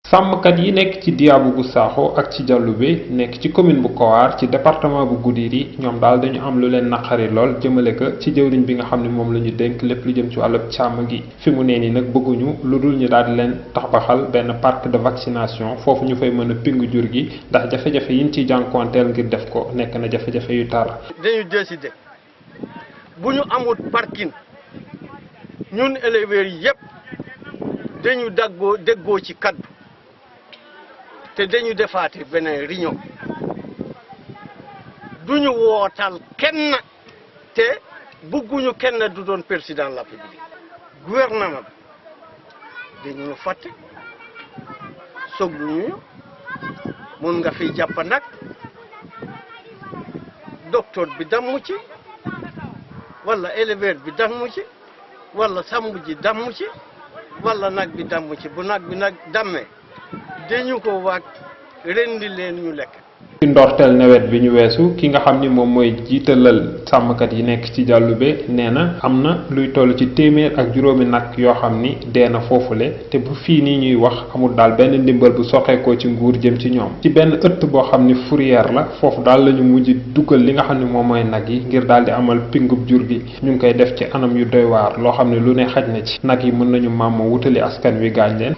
sàmmkat yi nekk ci Diabou Sakho ak ci Dialoubé nekk ci commune bu Kowar ci département bu Goudiri ñoom daal dañu am lu leen naqari lool jëmale ko ci jëwriñ bi nga xam ne moom la ñu dénk lépp lu jëm ci wàllub càmm gi fi mu nee nii nag bëgguñu lu dul ñu daal di leen tabaxal benn parc de vaccination foofu ñu fay mën a pingu jur gi ndax jafe-jafe yi ñu ciy jànkuwanteel ngir def ko nekk na jafe-jafe yu tar. dañu décider bu ñu amul parking ñun éleveurs yi yëpp dañu déggoo ci kaddu. te dañu defaati beneen réunion duñu wootal kenn te bëgguñu kenn du doon président de la République gouvernement bi dañu fàtte sogluñu mun nga fi jàpp nag docteur bi dammu ci wala éleveur bi dammu ci wala sàmm ji dammu ci wala nag bi dammu ci bu nag bi nag dammee dañu ko waag rendi leen ñu lekk. ci ndorteel nawet bi ñu weesu ki nga xam ni moom mooy jiitalal sàmmkat yi nekk ci Dialoubé nee na am na luy toll ci téeméer ak juróomi nag yoo xam ni dee na foofule te bu fii nii ñuy wax amul daal benn ndimbal bu soxeekoo ci nguur jëm ci ñoom ci benn ëtt boo xam ni fourrière la foofu daal la ñu mujj dugal li nga xam ni moom mooy nag yi ngir daal di amal pingub jur gi ñu ngi koy def ci anam yu doy waar loo xam ne lu ne xaj na ci nag yi mën nañu màmm wutali askan wi gaañ leen.